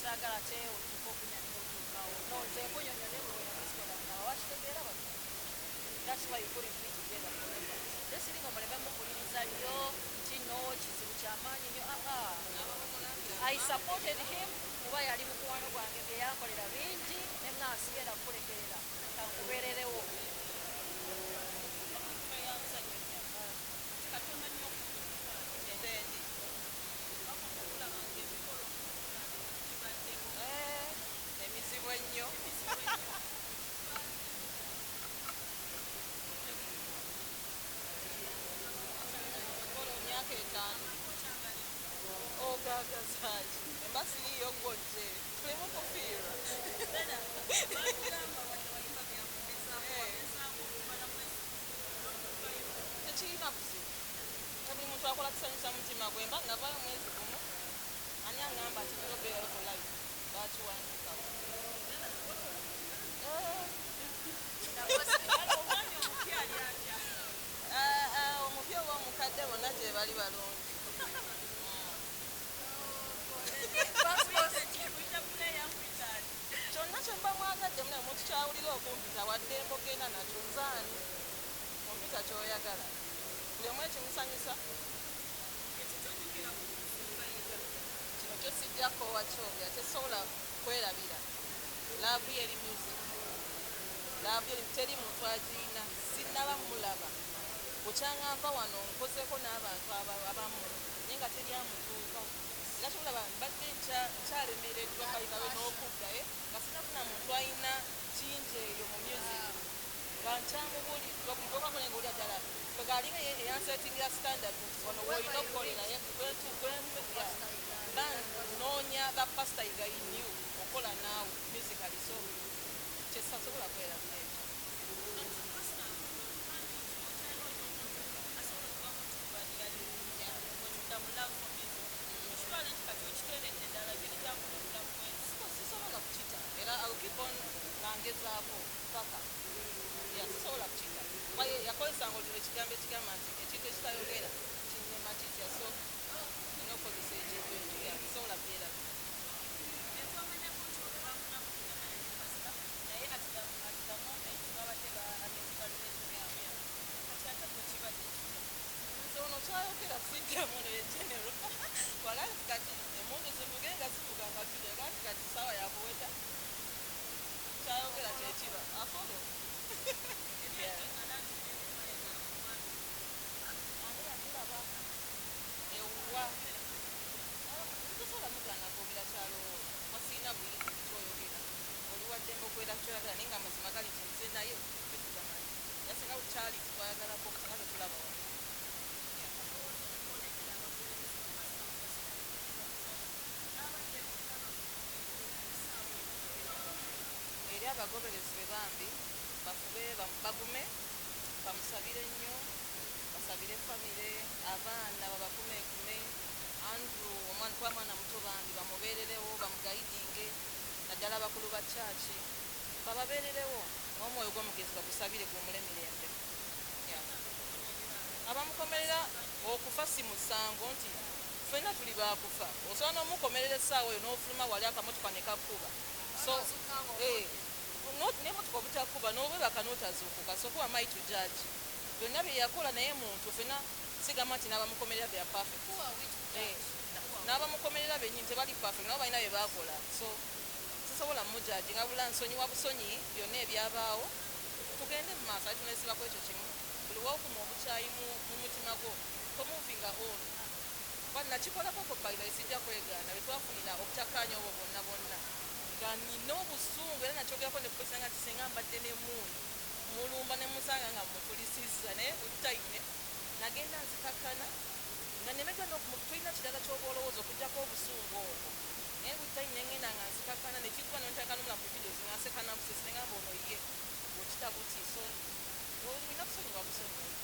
Saagala ate otuuka okunyanya otuukawo. No, nze nkunyonyola bwe nga wakitegeera bano. That's why you couldn't be together forever. Tesiringa muleme mukuliriza nnyo nti no kizibu kyamaanyi nnyo. Aa, I supported him kuba yali mukwano gwange, bye yankolera bingi, ne nga sigenda kukulekerera, kankubeererewo. Tweyanza nnyo nnyo. Katonda nnyo Nzendi. Bakoma okulaba nga emikolo gibaddewo. Emizibu ennyo. Emizibu ennyo. Emikolo emyaka 5 ogagazaaki emba siriiyo gwojje tulimu kufiirwa. Batugamba wadde wayimba byakugezaako, wagezaako okumala mwezi n'otuukayo. Tekirina buzibu, buli muntu akola kisanyusa mutima gwe. Mba navaayo mwezi gumu, ani aŋŋamba nti nina obeerayo for life? Bakiwandikawo. Omwami omupya ali atya? Ah, ah, omupya oba omukadde, bonna gye bali balungi. Kuyita puleya, nkuyita ani? Kyonna kyemba mwagadde mune, omuntu kyawulira okumpita, wadde mbogenda nakyo nzaani ompita kyoyagala, buli omu ekimusanyusa. Ekitojjukira ku musumba Yiga? Kino kyo sijja koowa kyogera, tesobola kwerabira. Love ye eri music, love ye teri muntu agirina, sinnaba mulaba bukyaŋŋampa wano nkozeeko n'abantu abamu naye nga teri amutuuka. Era kyolaba mbadde nkyalemereddwa kayitawe n'okudda, nga sinafuna muntu alina kingi eyo mu music, nga nkyamubuuliddwa kumutuukako nga olya ddala kwegalinga eyansetingira standard nti wano woolina okukolera ba noonya ba Pastor Yiga new okola naawe musically, so kyesasobola kwerabira ekyo. Kati pasita, otugambe nti okyanoonya omuntu asobola okuba mutumbali yali wetudda mu love for music, okitwale nti kati okiteeredde ddala engeri gyakola obulamu bwensi? Sisobola kukita, era I will keep on nga ngezaako paka ya sisobola kukita kuba ye yakozesanga olutiro ekigambo ekigamba nti ekintu ekitayogera kinnema kitya, so nina okukozesa ekintu ekyo. Ya, sisobola byerabira. Byetwamanyako nti ono bamunamu kugamanya ne pasita, naye at the moment babadde ba agenti ba relationship yaabwe. Kati ate gwe kibadde kitya? Nze ono kyayogera sijjamu, ono ye general wala nti kati emundu zivuge nga zivuga nga tulya kati kati saawa yakuweta, kyayogera kyekiba afolo. Ani yatulaba ewuwa? Tosobola mugaana kwogera kyalowooza, wasiina buyinza kyoyogera, oli waddembe okwera kyoyagala, naye nga amazima gali nti nze naye fetugamanyi era singa kyali twayagalako singa tetulaba wano. Yeah. Eri abagoberezi be, bambi bafube, bagume, bamusabire nnyo, basabire famire, abaana babakumeekume. Andrew omwana kuba mwana muto, bambi bamubeererewo, bamuguidinge, naddala abakulu ba kyaki bababeererewo n'omwoyo gw'omugenzi bagusabire guwumule mirembe. Yeah. Abamukomerera, okufa si musango, nti ffenna tuli bakufa. Osobola n'omukomerera essaawa eyo n'ofuluma wali akamotoka ne kakkuba, so n'emotoka obutakuba n'obwebaka n'otazuukuka, so who am I to judge byonna bye yakola? Naye muntu, ffenna sigamba nti n'abamukomerera they are perfect. N'abamukomerera bennyini tebali perfect, nabo balina bye bakola, so sisobola mujudginga bula nsonyiwa busonyi byonna ebyabaawo, tugende mu maaso. Ate tunesibako ekyo kimu, buli wokuma obukyayi mu mutima gwo tomovinga on. Kuba nakikolako ko by the way, sijja kwegaana, bwe twafunira obutakkaanya obwo bwonna bwonna nga nina obusungu, era nakyogerako ne polisi nga nti singa mbadde n'emmundu mulumba ne musanga nga mutulisizza, naye with time nagenda nzikakkana nga nemeddwa n'okumu. Tolina kirala ky'oba olowooza okugjako obusungu obwo, naye with time nengenda nga nzikakkana nekikuba nontaka nomula ku videos nga nseka nabusesi, nengamba ono ye okita buti, so olina kusonyiwa busonyiwa.